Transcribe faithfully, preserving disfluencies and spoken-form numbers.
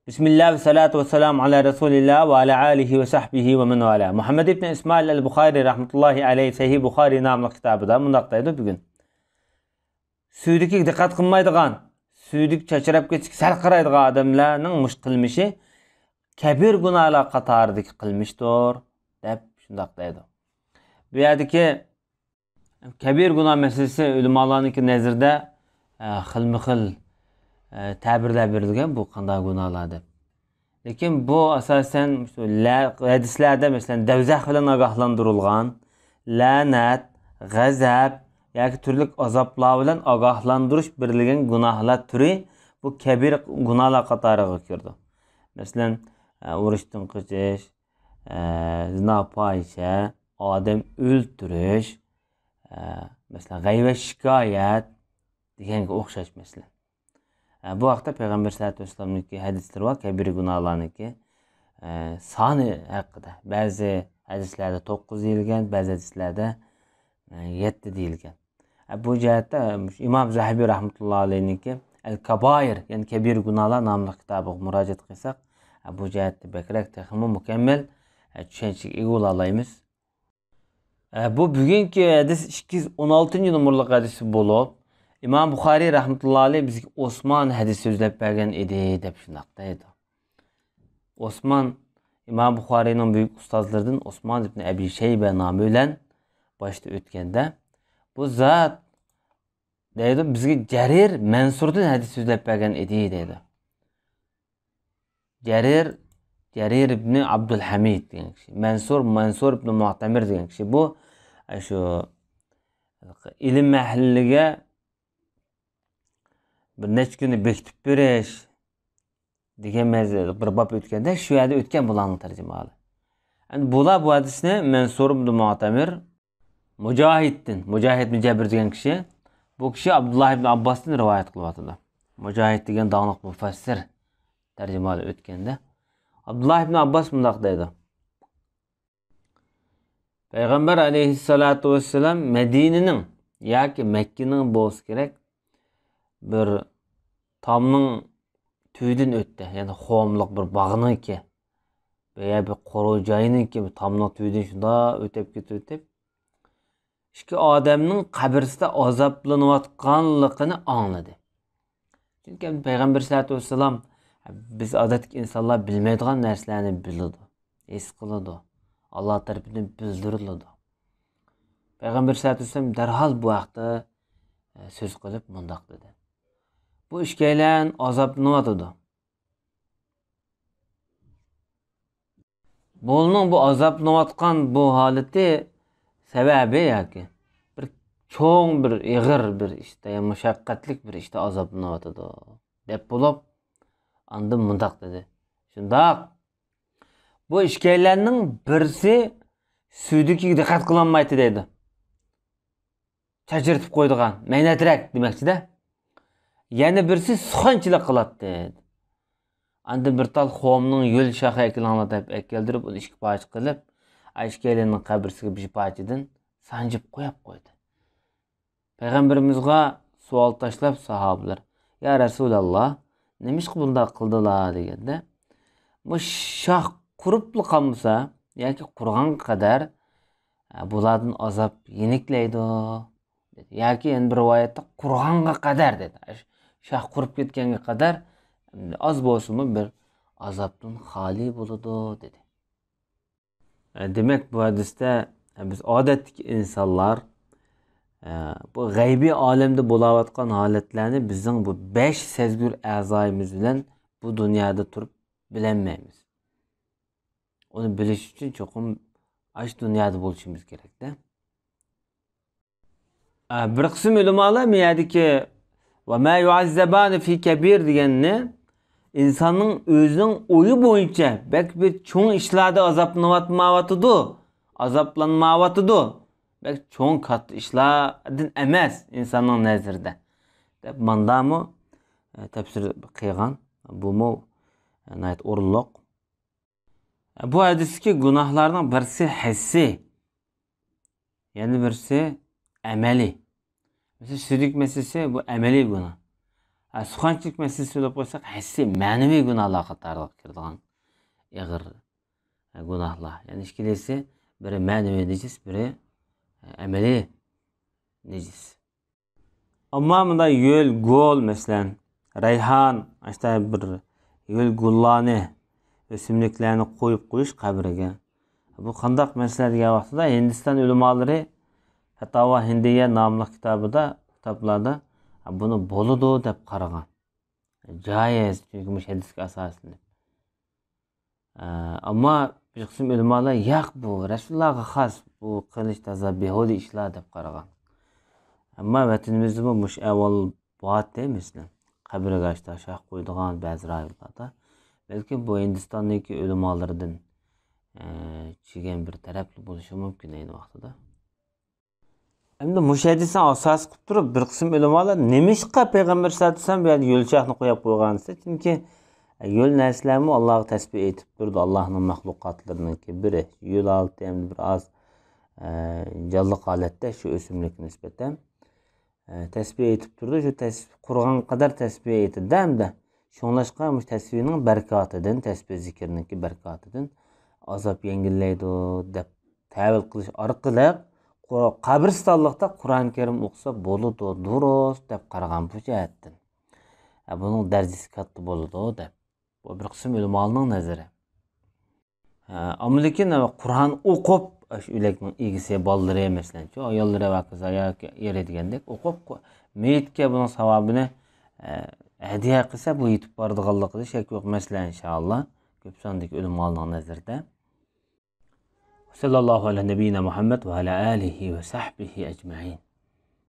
بىسمىللا ۋە سالاتۇ ۋەسسالامۇ ئالا رەسۇلىللا ۋە ئالا ئالىھى ۋە سەھبىھى ۋە مەن ۋالا. مۇھەممەد ئىبن ئىسمائىل ئەل بۇخارى رەھمەتۇللاھى ئەلەيھى سەھىھ بۇخارى ناملىق كىتابىدا مۇنداق دەيدۇ بۈگۈن. سۈيدۈكىگە دىققەت قىلمايدىغان، سۈيدۈك چاچراپ كېتىشكە سەل قارايدىغان ئادەملەرنىڭ مۇشۇ قىلمىشى كەبىر گۇناھلار قاتارىدىكى قىلمىشتۇر، دەپ شۇنداق دەيدۇ. بۇ يەردىكى كەبىر گۇناھ مەسىلىسى ئۆلىمالارنىڭكى نەزىرىدە، ئە، خىلمۇ خىل، ئە، تەبىرلەر بېرىلگەن، بۇ قانداق گۇناھلار دەپ. لېكىن بۇ ئاساسەن شۇ لە-، ھەدىسلەردە، مەسىلەن، دەۋزەخ بىلەن ئاگاھلاندۇرۇلغان، لەنەت، غەزەپ ياكى تۈرلۈك ئازابلار بىلەن ئاگاھلاندۇرۇش بېرىلگەن گۇناھلار تۈرى بۇ كەبىر گۇناھلار قاتارىغا كىرىدۇ. مەسىلەن، ئە، ئۇرۇشتىن قېچىش، ئە، زىنا، پاھىشە، ئادەم ئۆلتۈرۈش، ئە، مەسىلەن، غەيۋەت، شىكايەت دېگەنگە ئوخشاش، مەسىلەن. ئە، بۇ ھەقتە پەيغەمبەر سەللەللاھۇ ئەلەيھى ۋەسەللەمنىڭكى ھەدىسلىرى بار، كەبىر گۇناھلارنىڭكى، ئە، سانى ھەققىدە. بەزى ھەدىسلەردە توققۇز دېيىلگەن، بەزى ھەدىسلەردە، ئە، يەتتە دېيىلگەن. ئە، بۇ جەھەتتە، ئە، مۇشۇ ئىمام زەھەبى رەھمەتۇللا ئەلەيھنىڭكى ئەل كابائىر، يەنى كەبىر گۇناھلار ناملىق كىتابىغا مۇراجىئەت قىلساق، ئە، بۇ جەھەتتە بەكرەك تېخىمۇ مۇكەممەل، ئە، چۈشەنچىگە ئىگە بولالايمىز. ئە، بۇ بۈگۈنكى ھەدىس ئىككى يۈز ئون ئالتىنچى نومۇرلۇق ھەدىس بولۇپ، ئىمام بۇخارىي رەھمەتۇللا ئەلەيھ بىزگە ئوسمان ھەدىس سۆزلەپ بەرگەن ئىدى، دەپ شۇنداق دەيدۇ. ئوسمان ئىمام بۇخارىينىڭ بۈيۈك ئۇستازلىرىدىن ئوسمان ئىبن ئەبى شەيبە نامى بىلەن باشتا ئۆتكەندە، بۇ زات دەيدۇ، بىزگە جەرىر مەنسۇردىن ھەدىس سۆزلەپ بەرگەن ئىدى، دەيدۇ. جەرىر، جەرىر ئىبنى ئابدۇلھەمىد دېگەن كىشى. مەنسۇر، مەنسۇر ئىبنى مۇئتەمىر دېگەن كىشى. بۇ، ئە، شۇ ئىلىم ئەھلىگە بىر نەچچە كۈننى بېكىتىپ بېرىش دېگەن مەزە-، بىر باب ئۆتكەندە، شۇ يەردە ئۆتكەن بۇلارنىڭ تەرجىمىھالى. ئەمدى بۇلار بۇ ھەدىسنى مەنسۇر ئىبنى مۇئتەمىر، مۇجاھىدتىن، مۇجاھىد بىن جەبىر دېگەن كىشى، بۇ كىشى ئابدۇللا ئىبن ئابباستىن رىۋايەت قىلىۋاتىدۇ. مۇجاھىد دېگەن داڭلىق مۇپەسسىر، تەرجىمىھالى ئۆتكەندە. ئابدۇللا ئىبن ئابباس مۇنداق دەيدۇ. پەيغەمبەر ئەلەيھىسسالاتۇ ۋەسسالام مەدىنىنىڭ ياكى مەككىنىڭ بولسا كېرەك، بىر تامنىڭ تۈۋىدىن ئۆتتى، يەنى قوملۇق بىر باغنىڭكى، يا بىر قورۇ جاينىڭكى بىر تامنىڭ تۈۋىدىن شۇنداق ئۆتۈپ كېتىۋېتىپ، ئىككى ئادەمنىڭ قەبرىسىدە ئازابلىنىۋاتقانلىقىنى ئاڭلىدى. چۈنكى پەيغەمبەر سەللەللاھۇ ئەلەيھى ۋەسەللەم، بىز ئادەتتىكى ئىنسانلار بىلمەيدىغان نەرسىلەرنى بىلىدۇ، ھېس قىلىدۇ، ئاللا تەرىپىدىن بىلدۈرۈلىدۇ. پەيغەمبەر سەللەللاھۇ ئەلەيھى ۋەسەللەم دەرھال بۇ ھەقتە، ئە، سۆز قىلىپ مۇنداق دېدى: بۇ ئىككىيلەن ئازابلىنىۋاتىدۇ. بۇنىڭ بۇ ئازابلىنىۋاتقان بۇ ھالىتى سەۋەبى ياكى بىر چوڭ، بىر ئېغىر بىر ئىشتا، يا مۇشەققەتلىك بىر ئىشتا ئازابلىنىۋاتىدۇ، دەپ بولۇپ، ئاندىن مۇنداق دېدى: شۇنداق، بۇ ئىككىيلەننىڭ بىرسى سۈيدۈكىگە دىققەت قىلالمايتتى دەيدۇ. چاچرىتىپ قويىدىغان، مەينەترەك دېمەكچىدە. يەنە بىرسى سۇخەنچىلىك قىلاتتى. ئاندىن بىر تال خورمىنىڭ يۆل شاخى ئەكېلىڭلار دەپ ئەكەلدۈرۈپ، ئۇنى ئىككى پارچە قىلىپ، ئىككىيلەننىڭ قەبرىسىگە بىر پارچىدىن سانجىپ قويۇپ قويدى. پەيغەمبىرىمىزغا سوئال تاشلاپ ساھابىلەر: يا رەسۇلاللا، نېمىشقا بۇنداق قىلدىلا؟ دېگەندە، بۇ شاخ قۇرۇپلا قالمىسا ياكى قۇرۇغانغا قەدەر، ئە، بۇلاردىن ئازاب يېنىكلەيدۇ. ياكى يەنە بىر رىۋايەتتە قۇرۇغانغا قەدەر دېدى. شاخ قۇرۇپ كەتكەنگە قەدەر ئاز بولسىمۇ بىر ئازابتىن خالىي بولىدۇ، دېدى. دېمەك، بۇ ھەدىستە بىز ئادەتتىكى ئىنسانلار، بۇ غەيبىي ئالەمدە بولاۋاتقان ھالەتلەرنى بىزنىڭ بۇ بەش سەزگۈر ئەزايىمىز بىلەن بۇ دۇنيادا تۇرۇپ بىلەلمەيمىز. ئۇنى بىلىش ئۈچۈن چوقۇم ئاشۇ دۇنيادا بولۇشىمىز كېرەكتە. ئە، بىر قىسىم ئۆلىمالار مۇ يەردىكى «ۋە مە يۇئەززەبانى فى كەبىر» دېگەننى ئىنساننىڭ ئۆزىنىڭ ئويى بويىچە بەك بىر چوڭ ئىشلاردا ئازابلىنىۋاتمايۋاتىدۇ، ئازابلانمايۋاتىدۇ، بەك چوڭ كاتتا ئىشلاردىن ئەمەس ئىنساننىڭ نەزىرىدە، دەپ ماندامۇ، ئە، تەپسىر قىلغان. بۇمۇ، ئە، ناھايىتى ئورۇنلۇق. بۇ ھەدىستىكى گۇناھلارنىڭ بىرسى ھەسسىي، يەنە بىرسى ئەمەلىي. مەسىلەن، سۈيدۈك مەسىلىسى بۇ ئەمەلىي گۇناھ. ئە، سۇخەنچىلىك مەسىلىسى ئويلاپ قويساق، ھەسسى مەنىۋى گۇناھلارغا قاتارلىق كىرىدىغان ئېغىر، ئە، گۇناھلار. يەنى ئىككىلىسى، بىرى مەنىۋى نىجىس، بىرى، ئە، ئەمەلىي نىجىس. ئەمما مۇنداق يۆل، گۈل، مەسىلەن، رەيھان، ئاشتا بىر يۆل گۈللارنى، ئۆسۈملۈكلەرنى قويۇپ قويۇش قەبرىگە. بۇ قانداق مەسىلە دېگەن ۋاقتىدا، ھىندىستان ئۆلىمالىرى فەتاۋا ھىندىيە ناملىق كىتابىدا، كىتابلاردا بۇنى بولىدۇ دەپ قارىغان. جايىز، چۈنكى مۇشۇ ھەدىسكە ئاساسلىنىپ. ئە، ئەمما بىر قىسىم ئۆلىمالار، ياق، بۇ رەسۇلۇللاغا خاس، بۇ قىلىش تازا بىھۇدە ئىشلار دەپ قارىغان. ئەمما ۋەتىنىمىزدىمۇ مۇشۇ ئەھۋال بارتى، مەسىلەن، قەبرىگە ئاشتا شاخ قويىدىغان بەزى رايونلاردا. بەلكىم بۇ ھىندىستاندىكى ئۆلىمالاردىن، ئە، چۈشىگەن بىر تەرەپلا بولۇشى مۇمكىن ئەينى ۋاقتىدا. ئەمدى مۇشۇ ھەدىسنى ئاساس قىلىپ تۇرۇپ، بىر قىسىم ئۆلىمالار نېمىشقا پەيغەمبەر ئەلەيھىسسالاتۇ ۋەسسالام بۇ يەردە يۆل چاقنى قويۇپ قويغان دېسە، چۈنكى يۆل نەرسىلەرمۇ ئاللاغا تەسبىھ ئېيتىپ تۇرىدۇ، ئاللانىڭ مەخلۇقاتلىرىنىڭكى بىرى. يۆل ھالىتى ئەمدى بىر ئاز، ئە، جانلىق ھالەتتە شۇ ئۆسۈملۈككە نىسبەتەن، ئە، تەسبىھ ئېيتىپ تۇرىدۇ. شۇ تەسبىھ قۇرغان قەدەر تەسبىھ ئېيتىدۇ ئەمدى. شۇڭلاشقا مۇشۇ تەسبىھنىڭ بەرىكاتىدىن، تەسبىھ زىكىرنىڭكى بەرىكاتىدىن ئازاب يەڭگىللەيدۇ دەپ تەۋىل قىلىش ئارقىلىق، قۇر-، قەبرىستانلىقتا قۇرئان كەرىم ئوقۇسا بولىدۇ، دۇرۇس دەپ قارىغان بۇ جەھەتتىن. ھە، بۇنىڭ دەرىجىسى كاتتا بولىدۇ دەپ. بۇ بىر قىسىم ئۆلىمالارنىڭ نەزىرى. ھە، ئەمما لېكىن قۇرئان ئوقۇپ، شۇ ئۆلەكنىڭ ئىگىسى، بالىلىرى، مەسىلەن، شۇ ئاياللىرى ۋە قىزلار ياكى ئېرى دېگەندەك ئوقۇپ، قۇ-، مېيىتكە بۇنىڭ ساۋابىنى، ئە، ھەدىيە قىلسا، بۇ يېتىپ بارىدىغانلىقىدا شەك يوق، مەسىلەن، ئىنشائاللا. كۆپ ساندىكى ئۆلىمالارنىڭ نەزىرىدە. وصلى الله على نبينا محمد وعلى آله وصحبه أجمعين.